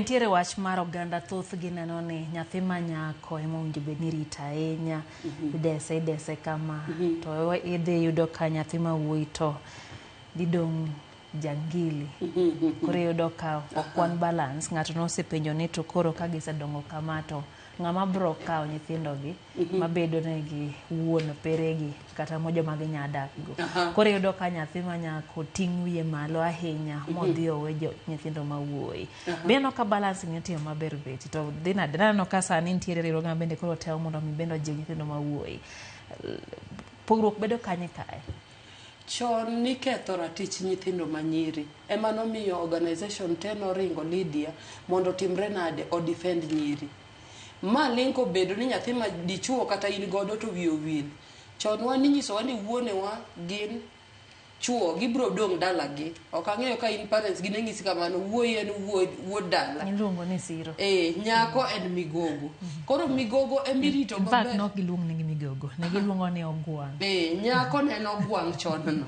Nitiere wach mar oganda thoth gineno ni nyathi ma nyako ema owinjo bed ni irito ahinya, idese idese kama, to idhi yudo ka nyathi ma wuoyi to dhi dong' jangili. Koro iyudo ka ok wan balance, ng'ato nosepenjo ni to koro ka gisedongo kama to ng'ama bro kawo nyithindogi mabedo negi wuon peregi kata joma ginya dak go. Koro iyudo ka nyathi ma nyako ting' wiye malo ahinya modhi owe nyithindo ma wuoyi. Be ineno ka balance ni itimo maber Betty? To dhi nade? Naneno ka sani nitiere riwruoge ma bende koro temo mondo mi bende ojiw nyithindo ma wuoyi. Pogruok bedo kanye kae? Chon niketho ratich nyithindo manyiri. Ema nomiyo organization te noringo Lydia mondo otimre nade o defend nyiri. Ma link obedo ni nyathi ma dichuo kata in godo to wiye owil. Chon wan ninyisowa ni wuonewa gin chuo gibro dong' dalagi. Ok ang'eyo ka in parents gi ne nyisi kamano, wuoyi en wuod dala. Iluongo ni siro. Nyako en migogo. Koro migogo emirito In fact, nok giluong ni migogo. Ne giluongo ni ogwang'. Nyako ne en ogwang' chon no.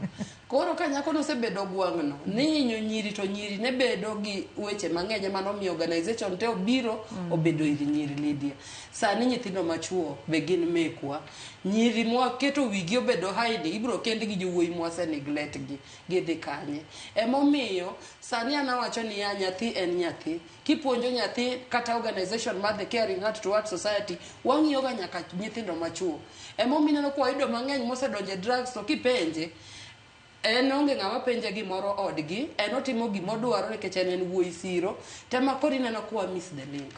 Koro ka nyako nosebedo ogwang' no, nihinyo nyiri to nyiri ne bedo gi weche mang'eny ema nomiyo organization te obiro obedo ir nyiri Lydia. Sani nyithindo machuo be gin mekwa. Nyiri mwaketo wigi obedo high ni ibro kend gi jowuoyi mwase neglect gi. Gidhi kanye? Emomiyo sani an awacho niya nyathi en nyathi. Kipuonjo nyathi kata organization mar The Caring Heart to Heart Society wang'iyo ga nyaka nyithindo machuo. Emomiyo ineno ka wayudo mang'eny mosedonjo e drugs to kipenje en onge ng'ama penje gimoro odgi, en otimo gimodwaro nikech en en wuoyi siro. Tema koro ineno ka wa miss the link.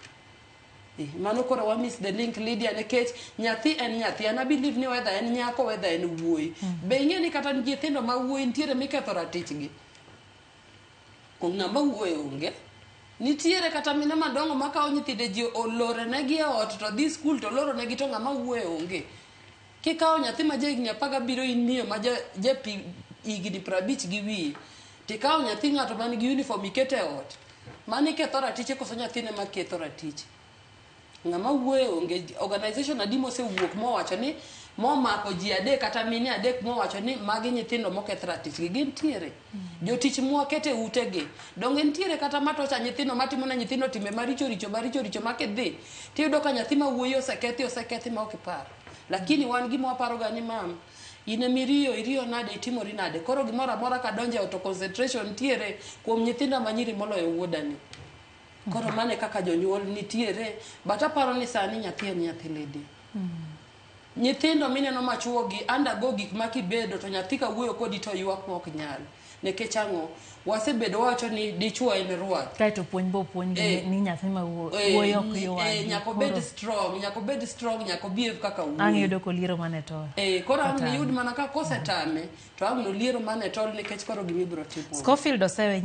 Mano koro wa miss the link Lydia nikech nyathi en nyathi. An a believe ni whether en nyako whether en wuoyi. Be ing'e ni kata nyithindo ma wuoyi nitiere miketho ratichgi? Ng'ama wuoyo onge. Nitiere kata mine madongo makawo nyithinde ji olorenegi e ot to dhi skul to oloronegi to ng'ama wuoyo onge. Kikawo nyathi ma jahigni 17 in miyo ma ja higni 50 gi wiye tikawo nyathi ng'ato man gi uniform iketo e ot. Mano iketho ratiche koso nyathine ma ketho ratiche? Ng'ama wuoyo onge. Organization adi mosewuok mowacho ni momako ji adek kata mine adek mowacho ni magi nyithindo moketh ratichgi gintiere. Jotich mwakete utegi donge nitiere kata matocha nyithindo matimo ne nyithindo timbe maricho richo maricho richo ma kidhi tiyudo ka nyathi ma wuoyi osekethi ma ok ipar. Lakini wan gima waparo ga ni mam in emiriyo iriyo nade itimori nade koro gimoro amora kadonjo e ot to concentration nitiere kuom nyithinda manyiri moloyo wuodani. Koro mano e kaka jonyuol nitiere but aparo ni sani nyathi en nyathi Lydia. Nyithindo mineno machuo gi undergo gik ma kibedo to nyathi ka wuoyo kodi to ywak ma ok nyal. Nikech ang'o? Wasebedo wawacho ni dichuo en rwath. Kaeto puonj bo puonj ni nyathi ma wuoyo ok ywagi. Nyaka obed strong, nyaka obed strong, nyaka obehave kaka wuoyi. Ang' yudo koliero mana e tol. Koro ang' niyud mana ka kosetame to ang' noliero mana e tol nikech koro gima ibiro timo. Scofield osewe.